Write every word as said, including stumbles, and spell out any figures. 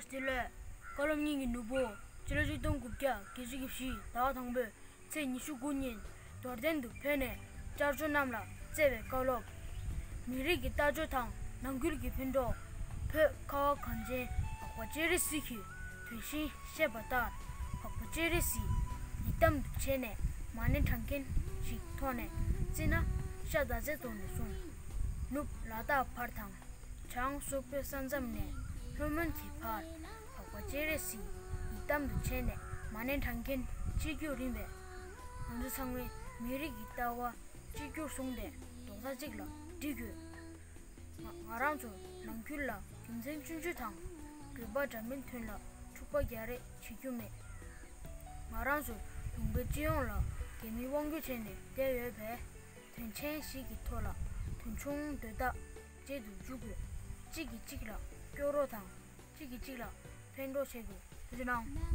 བདེ་ལེགས། བཀའ་སློབ་སྙིང་གི་ནོར་བུ། སྤྱི་ལོ་ཆིག་སྟོང་དགུ་བརྒྱ་བརྒྱད་ཅུ་གྱ་བཞི་ཟླ་བ་དང་པོའི་ཚེས་ཉི་ཤུ་དགུ་ཉིན་རྡོར་གདན་དུ་ཕེབས་ནས་བསྐྱར་བྱོན་རྣམས་ལ་བསྩལ་བའི་བཀའ་སློབ། མི་རིགས་ཀྱི་ལྟ་སྤྱོད་དང་ནང་ཁུལ་གྱི་ཕན་གྲོགས། བོད་ཁ་བ་གངས་ཅན་འཕགས་པ་སྤྱན་རས་གཟིགས་ཀྱི་དོན་བཞིན་བཤད་པ་ལྟར་འཕགས་པ་སྤྱན་རས་གཟིགས་ཡི་དམ་དུ་བྱས་ནས་མ་ཎི་བགྲང་མཁན་ཞིག་ཐོག་ནས་བརྩིས་ན་ཤར་མདའ་རྩེ་རྫོང་ནས་བཟུང་ནུབ་ལ་དྭགས་བར་དང་། བྱང་སོག་པོའི་ས་མཚམས་ནས་ལྷོ་མོན་གྱི་བར་འཕགས་པ་སྤྱན་རས་གཟིགས་ཡི་དམ་དུ་བྱས་ནས་མ་ཎི་བགྲང་མཁན་གཅིག་གྱུར་ཡིན་པས། ང་ཚོ་ཚང་མས་མི་རིགས་ཀྱི་ལྟ་བ་གཅིག་གྱུར་བཟུང་སྟེ་རྡོག་རྩ་གཅིག་ལ་སྒྲིལ་དགོས། ང་ང་རང་ཚོ་ནང་ཁུལ་ལ་རྒྱུ་མཚན་ཆུང་ཆུང་དང་དགོས་པ་འདྲ་མིན་ཐོན་ལ་འཁྲུག་པ་རྒྱག་རེས་བྱེད་རྒྱུ་མེད། ང་རང་ཚོ་ལུང་པའི་སྤྱི་ཡོངས་ལ་རྒྱ་མིའི་དབང་སྒྱུར་བྱས་ནས་བསྡད་ཡོད་པས། དོན་ཆེན་ཞིག་གི་ཐོག་ལ་དོན་ཆུང་དོན་དག་བྱེད་དུ་འཇུག་དགོས། གཅིག་གིས་གཅིག་ལ་སྐྱོ་རོགས་དང་། གཅིག་གིས་གཅིག་ལ་ཕན་གྲོགས་བྱེད་དགོས། ཐུགས་རྗེ་གནང་།